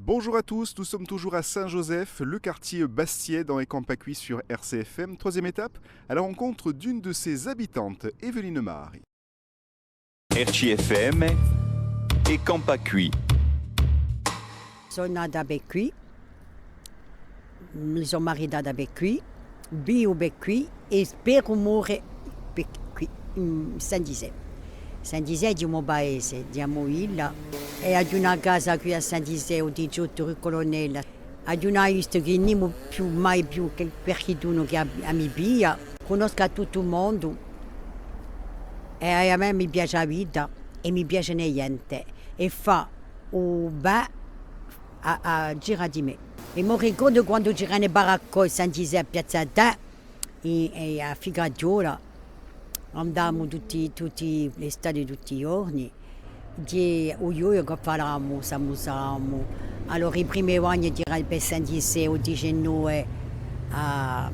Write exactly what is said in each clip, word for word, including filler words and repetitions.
Bonjour à tous, nous sommes toujours à Saint-Joseph, le quartier Bastiais dans È campà quì sur R C F M. Troisième étape, à la rencontre d'une de ses habitantes, Evelyne Mari. R C F M, È campà quì. Sò nata per quì, mi sò maritata per quì, vivu per quì è speru more per quì, in Saint-Joseph. Saint-Joseph hè u mo paese, di a mo villa, è aghju una casa quì à Saint-Joseph, u diciottu rue Colonnella. Aghju una vista chì ùn ci hè più, mai più qualchidunu chì a, a mi piglia. Cunnoscu à tuttu u mondu è à mè mi piace a vita è mi piacenu e ghjente è fà u bè à, à ghjirà di mè. È mi ricordu quandu c'eranu e baraccò à Saint-Joseph, à Piazza Dè, è, è à Ficaghjola, andavamu tutti, tutti l'estate, tutti i ghjorni. Di u ghjocu chì faciamu, s'amusamu. Allora, i primi anni era per Saint-Joseph, u diciannove à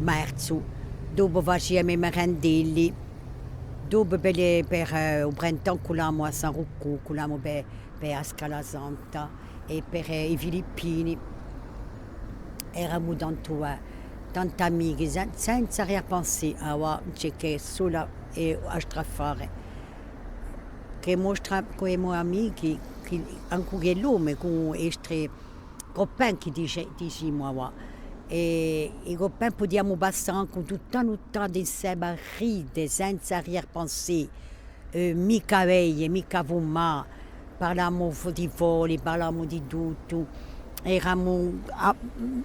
marzu, dopu faciamu i merendelli, dopu per, per, eh, u printemps cullamu à San Roccu, cullamu per, per a Scala Santa è per, eh, i Filippini. Eramu tantu, eh, tanti amichi, sen-, senza arrière-pensée, avà ùn ci hè chè sola è a strafare. Chì mostra cù i mo amichi, chì, ancu chì l'omu, cù estre copains chì dice, dicimu avà. È i copains pudiamu passà ancu tutta a nuttata inseme à ride, senza arrière-pensée. Eh, micca beie, micca fumà, parlamu fu-, di fole, parlamu di tuttu. Eramu a-,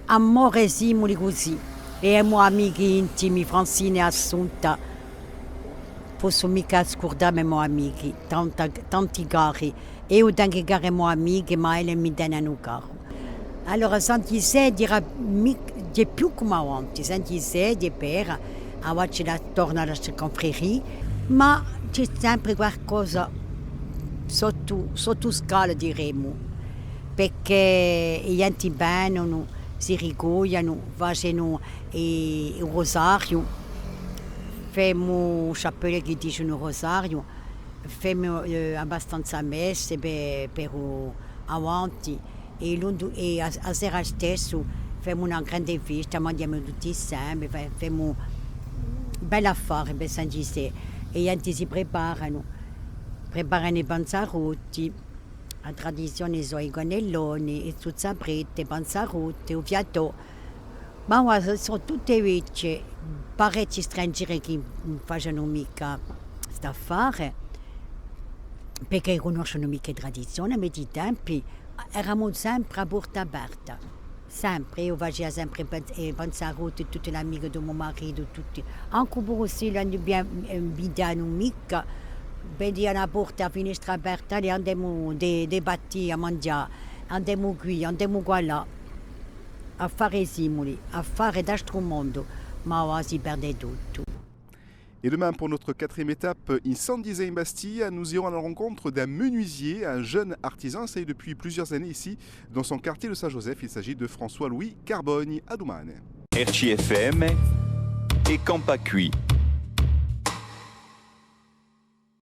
amore simuli cusì. È i mo amichi intimi, Francine è Assunta, possu micca scurdà mi i mo amichi, tanta, tanti cari. Eiu tengu cari i mo amichi, ma elli mi tenenu caru. Allora, Saint-Joseph era mic-, hè più cum'è avanti, Saint-Joseph hè vera, avà ci hè a, torna a circonfrérie, ma ci hè sempre qualcosa sottu, sottu scala, diremu, perchè i ghjenti venenu, si ricuglianu, facenu i, u rosariu, femu u chappelet chì dice u rosariu, femu, eh, abbastanza messe per, per u, avanti, è lundu-, è a, a sera stessu femu una grande festa, manghjemu tutti inseme, fe-, femu bellu affare per Saint-Joseph, è i ghjenti si preparanu, preparanu i panzarotti, a tradizione sò i cannelloni, e zuzzaprette, panzarotte, u fiatò, ma avà sò, sò tutte vechje, parechji strangeri chì ùn facenu micca st'affare, perchè ùn cunnoscenu micca e tradizione, ma di tempi eramu sempre à porta aperta, sempre, eiu facia sempre i pan-, i panzarotti, tutti l'amichi di u mo maritu, tutti, ancu puru s'elli ùn vi-, eh, invidianu micca, vidianu a porta, a finestra aperta, allez, andemu di, di parti à manghjà, andemu quì, andemu quallà. Affari simuli, affari d'altru mondu, ma avà si perde tuttu. Et demain, pour notre quatrième étape, in Saint-Joseph in Bastia, nous irons à la rencontre d'un menuisier, un jeune artisan installé depuis plusieurs années ici, dans son quartier de Saint-Joseph. Il s'agit de François-Louis Carboni. À dumane. R C F M, È campà quì.